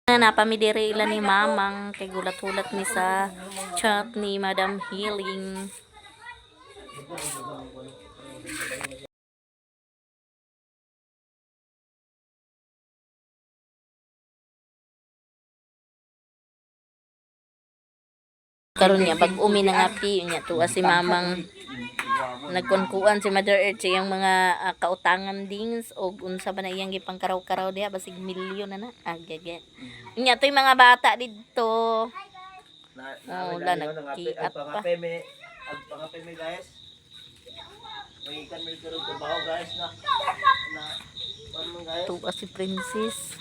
Napamidiri ila ni Mamang kay gulat-hulat ni sa chat ni Madam Healing. Karon niya pag umi na nga pi niya tuwa si Mamang nagkunkuan si Mother Earth sa iyang mga kautangan dings og unsa ba na iyang gipangkaraw-karaw diha basig milyon na na agage. Nya toy mga bata didto. Na, Oh, wala, nagkiat pa. Ang pangape mi, guys. May ikan mi karon trabaho, guys, na na ano, guys. Tuwa si Princess.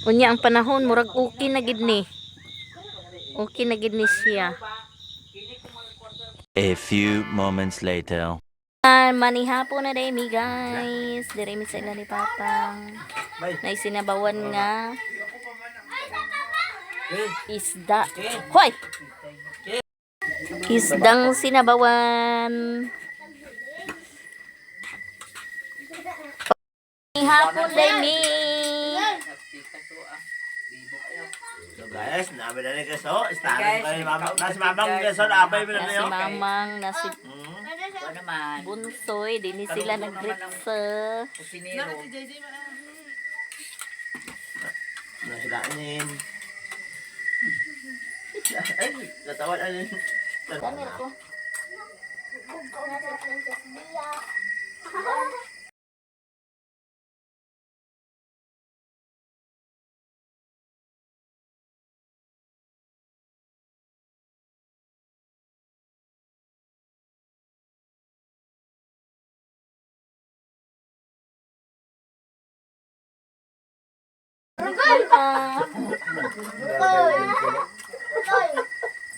Unya ang panahon murag okay na gid ni. Okay na gid ni siya. A few moments later. Ah, manihapon na day mi, guys. Dire mi sa ila ni Papang. Nay sinabawan nga isda. Hoy! Isdang sinabawan. Manihapon day mi. So guys, namin na ni guys, oh, starting pa ni Mamang. Na si Mamang guys, oh, naabay mo na Na si niyo. Mamang, na si Ano naman? Bunsoy, di ni sila nagritsa. Kusinero. Na sila anin. Ay, natawan anin. Daniel ko.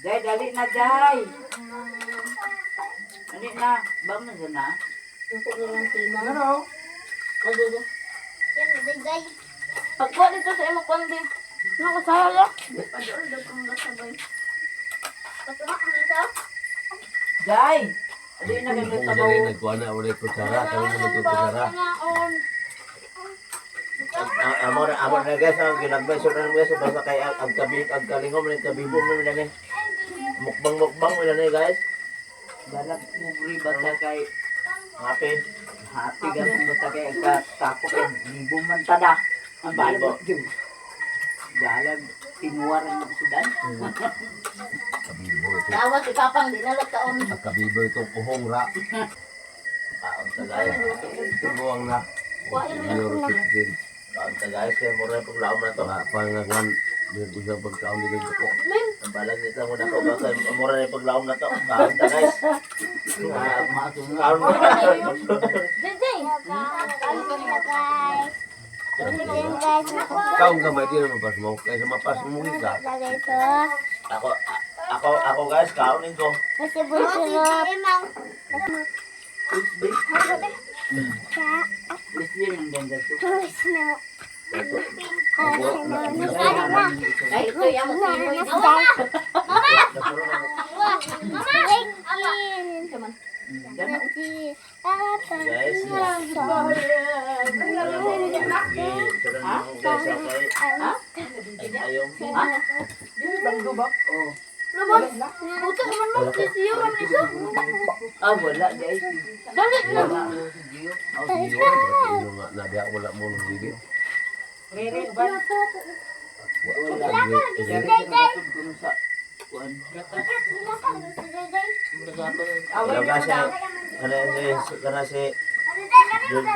Jay, dali na, Jay. Dali na. Ba mo na? Pagkuha dito sa imo kundi. Nakasaya. Jay! Dali na kami tabaw. Nagkuha na ulit kutsara, kami mo nagkukutsara. Amo na amo na guys, ang ginagbay so na guys, basta kay ang kabi ang kalingom ang kabibo mo na ni. Mukbang mukbang mo na ni, guys. Balag mubri basta kay Happy. happy ka kung basta kay katako kay libo man tada. Ang balag Libo. Balag tinuwaran ng sudan. Kabibo ito. Tawa si Papang di na kaon. Ang kabibo itong kuhong ra. Kaon ta, guys. Tubuang na. Senior citizen. Kaon ta, guys, kay mura paglaom na to. Pangakuan, may usang pagkaon dito ko. Ang balag nito mo na ko ba kay mura na paglaom na to. Kaon ta, guys. Kaon na. Kaon ka may di na mapas mo. Kaysa mapas mo ka. Ako ako ako guys, kaonin ko. Kasi bunsurot. Gusto yun ang ganda to. Ay, ito yung Guys. Alam mo, guys, okay. Ay, ayong. Oh. Ah, wala, Jay. Dali na. Wala. Gio. Oh, Senior, ino nga na diya wala mo nang gigit. Wala. Hello guys, kana si kana si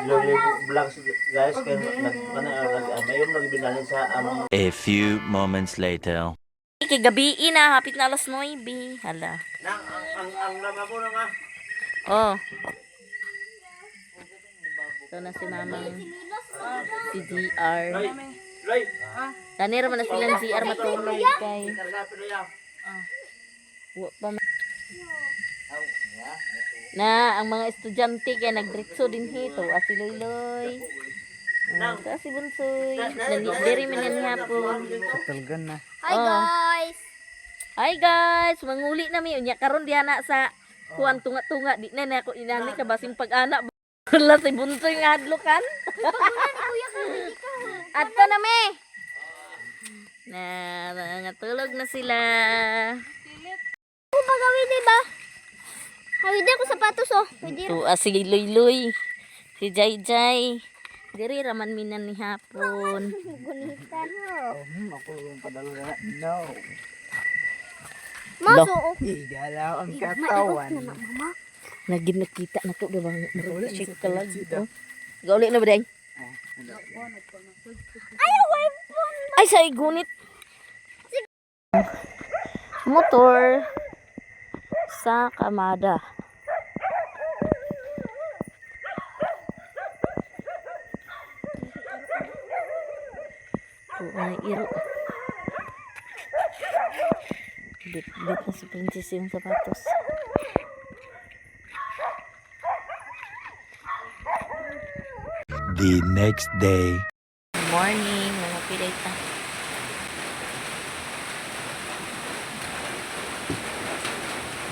Loli Vlogs guys, kay nag kana nag mayong nagbinahin sa among A few moments later. Kay gabi na, hapit na alas 9. Hala. nang ang lamabo na nga. Oh. Ito na si Mamang. Si GR. Loy, Tanira man na silang GR matulog kay. karga pero ya. Wa pa na ang mga estudyante kay nagdritso din hito asi Loyloy. Ah, si Bunsoy. Nani diri man ni hapon. Hi Oh. guys! Hi guys, manguli na mi unya karon diha na sa kuan tunga-tunga di na na ako inani ka basing pag-ana. Wala si Buntoy nga hadlokan. Adto na mi. Na natulog na sila. Ako pagawin, di ba? Hawid ako sapatos, oh. Pwede. Tuwa si Luy Luy. Si Jai Jai. Diri raman minan ni hapon. Gunitan. Ako yung padala na. No. Maso, oh. Igalaw ang katawan. Nagin nakita na to diba? Check ka lang. Oh. Gauli na ba dahil? Ay, sa gunit. Motor sa Kamada. Ito ay iro. Bit, bit na si Princess yung sapatos. The next day. Morning, mga pilay ta.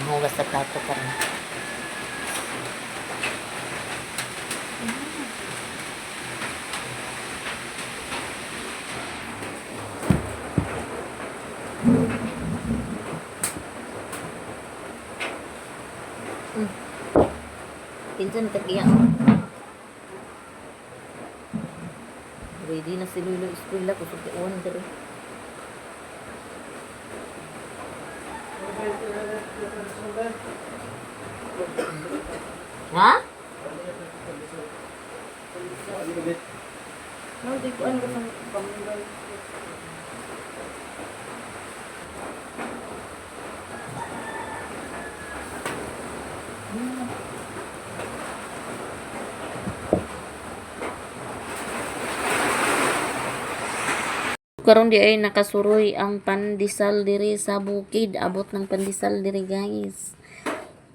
Hugas sa plato ka rin. Pinsan tagiya. Ready na si Lolo eskwela kusog kay uwan diri. Ha? Karon di ay nakasuroy ang pandesal diri sa bukid. Abot ng pandesal diri guys.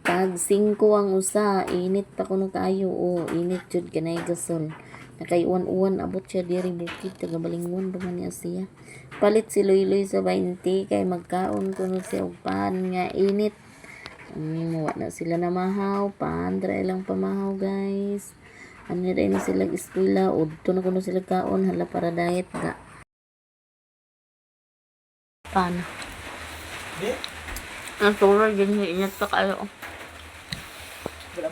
Tag 5 ang usa, init pa kuno kaayo o init jud kanay gasol. Nakaiwan-uwan abot siya diri bukid taga Balingon pa man niya siya. Palit si Luyloy sa 20 kay magkaon kuno siya og pan nga init. Wa na sila namahaw, pan dra ilang pamahaw guys. Ano rin sila eskwela, udto na kuno sila kaon hala para diet ga. Paano? Ang turo din niya, ingat pa kayo. Wala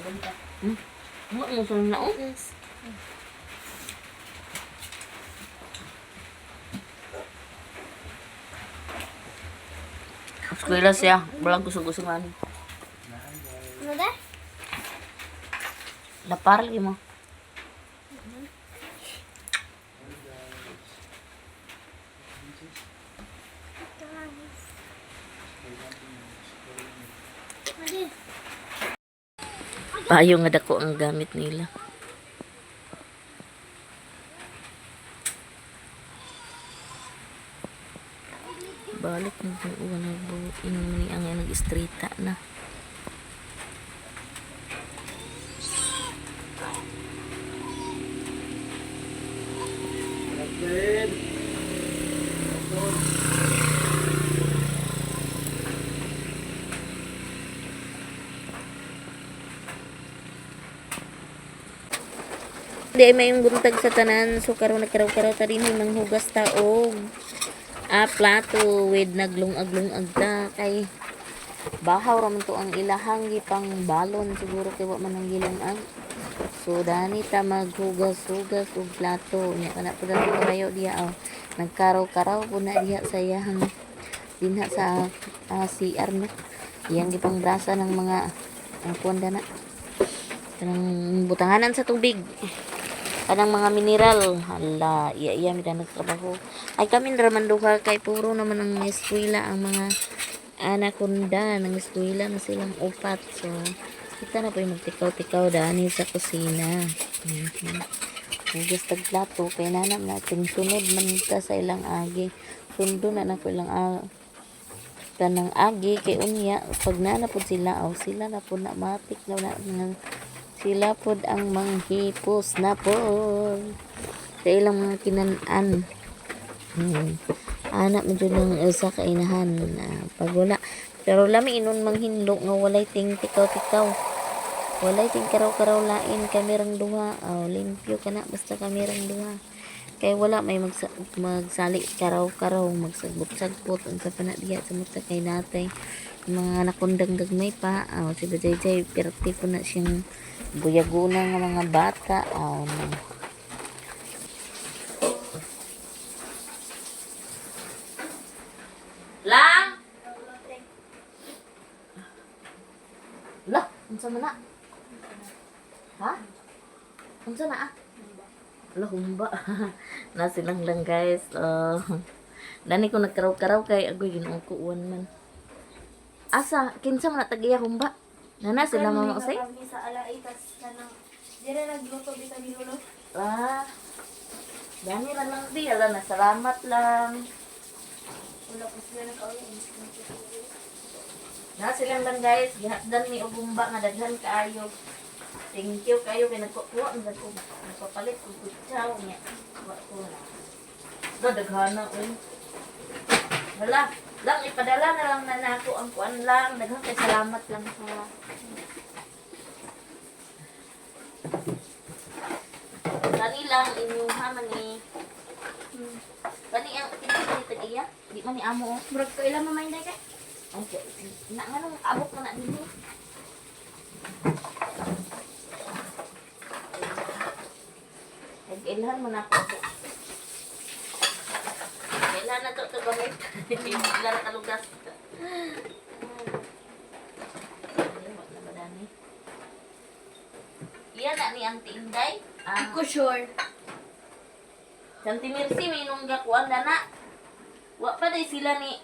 mo sunod na oh. Yes. Eskwela siya. Walang gusto-gusto man. Ano da? Lapar lagi mo. Payo nga dako ang gamit nila. Balik mo kung uwan nagbuin mo ni ang nag-istrita na. Di ay mayong buntag sa tanan so karon nagkaraw-karaw ta dinhi manghugas ta og plato with naglungag-lungag ta kay bahaw ra man to ang ilahang gipang balon siguro kay wa man ang gilungag. So dani ta maghugas-hugas og plato nya kana pud ang karayo diha oh. Nagkaraw-karaw pud na diha sa iyahang dinha sa CR no. Iyang gipang brasa ng mga ang kuan na kanang butanganan sa tubig kanang mga mineral hala iya iya mi nagtrabaho ay kami raman duha kay puro naman ang eskwela ang mga anaconda ng eskwela na silang upat so kita na po yung magtikaw-tikaw dani sa kusina. Hugas tag plato kay nanam natin sunod man ta sa ilang agi sundo na nako ilang kanang agi kay unya pag nana pod sila aw sila na pod na matik na na nga sila pod ang manghipos na pod sa ilang mga kinan-an. Ana man jud ang usa ka inahan pag wala. Pero lami inon manghinlo nga walay ting tikaw-tikaw. Walay ting karaw-karaw lain kami rang duha. Aw, limpyo kana basta kami rang duha. Kay wala may magsali karaw-karaw, magsagbot-sagbot unsa pa na diha sa mata kay natay. Mga nakundang gagmay pa. Aw, si Bajayjay pirti po na siyang buyaguna nga mga bata. Aw, no. Lang! Lah, unsa man na? Ha? Unsa na ah? Lah, humba. Na silang lang guys. Dani ko nagkaraw-karaw kay agoy Ginoo ko uwan man. Asa kinsa man na tag-iya humba? Nana sila mama usay? Kami sa alay tas kanang dire nagluto bisan ni Lolo. Ah. Dani ra lang di ala na salamat lang. Wala pa sila nakauli. Na silang lang guys, gihatdan mi og humba nga daghan kaayo. Thank you kayo kay nagkukuha ang dagko. Nagpapalit og kutsaw niya. Wa ko na. Do daghana oy. Wala, lang ipadala na lang na nako ang kuan lang. Daghan kay salamat lang sa Kani lang inyuha man ni. Kani ang kinsa ni tag-iya? Di man ni amo. Oh. Murag ko ilang mamay kay. Ay, na nga nung abot mo na din eh. Nag-ilhan mo na ako. Kailan na to ito gamit. Wala na kalugas. Ay, wala ba dani? Iyan na ni ang Inday. Ang Ako sure. Santi Mercy, may nung gakuan na na. Wa pa day sila ni.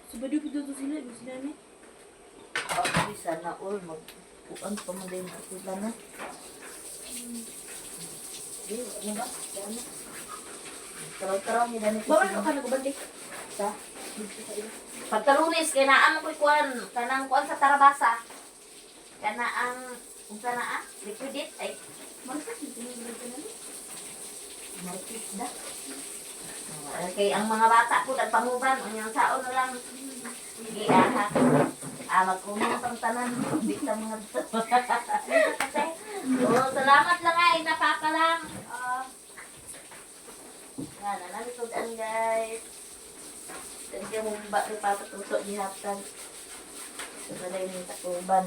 Subado pud to sila, di sila ni. Oh, sana all mag kuan pa man din sila na. Di, ano ba? Ano? Taraw-taraw ni dani. Bawal ka nagubante. Sa Pagkalunes kay naa mo koy kuan, kanang kuan sa Tarabasa. Kana ang unsa na ah? Liquidate ay Marcos ni na ni. markis da. Okay, ang mga bata po nagpanguban unyang saon na lang. Sige, aha. Ah, magkunong tang tanan di ta mga to. Oh, salamat lang ay napapa lang. Ah, Yan, nanalitudan guys. Thank you humba ni Papa Tuto gihatag. Sa balay ni Takuban.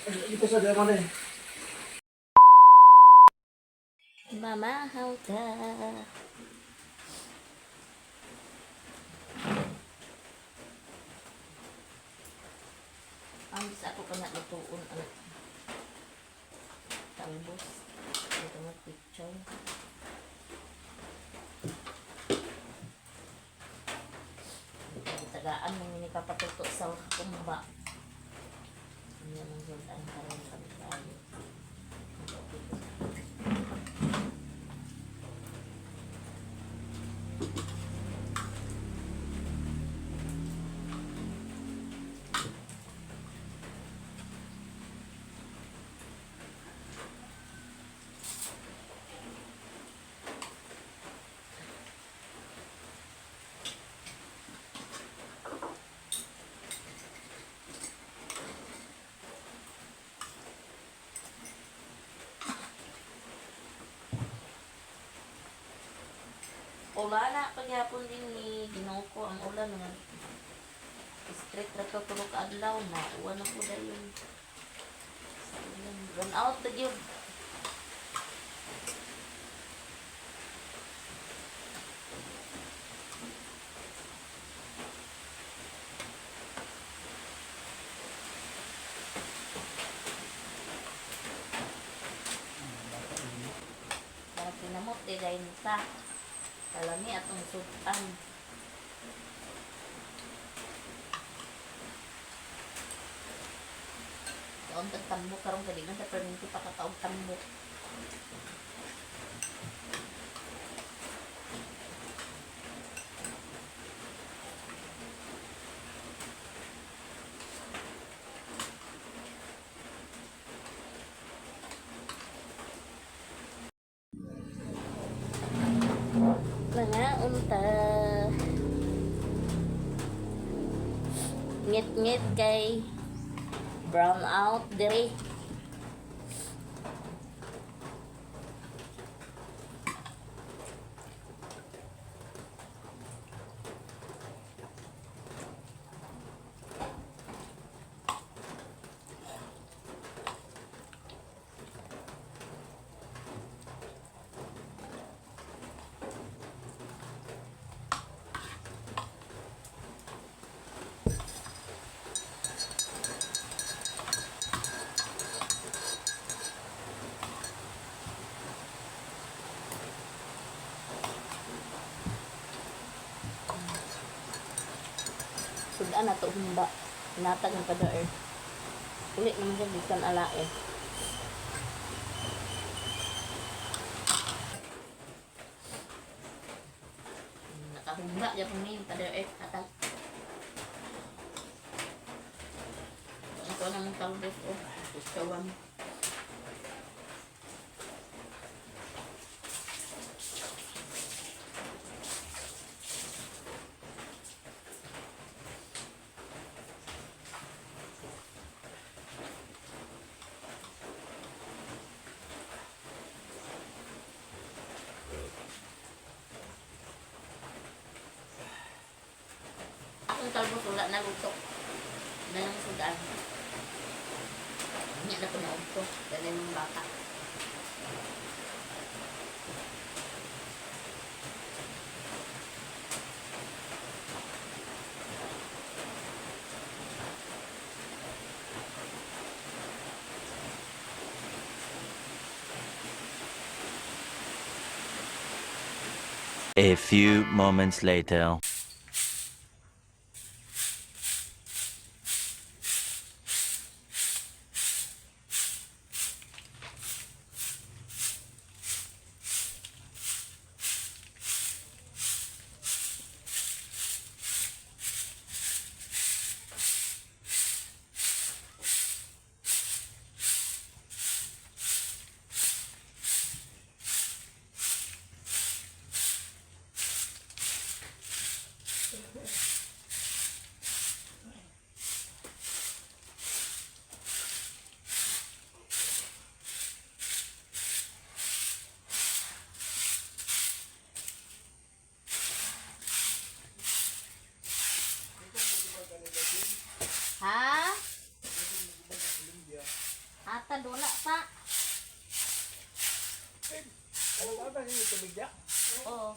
Dito sa demo na eh. Mamahaw ka. Ang bisa ako ka na lutuon ang talbos. Ito nga picture. Tagaan mo ni papatuto sa kumba. Hindi naman ang karon kami tayo. Wala na, paghapon din ni Ginoo ko ang ulan nga. Straight ra to tulo ka adlaw na uwan na ko dayon. Sa ulan, run out na gyud. Para kinamot di dayon sa kalami atong sudan. Kaon tag tambok karon kay di man ta perminti pa kakaog tambok. Mga unta. Ngit-ngit kay brown out diri. Sudan na to humba. Natag ang padaer. Uli naman siya gikan alae. Nakahumba gyapon ni padaer hatag. Ako na mong talbos oh. Gustuan. Akong talbos wala na luto. Na lang sudan. Hindi na punaog ko. Dala yung bata. A few moments later. Ha? Matad wala pa. Oo.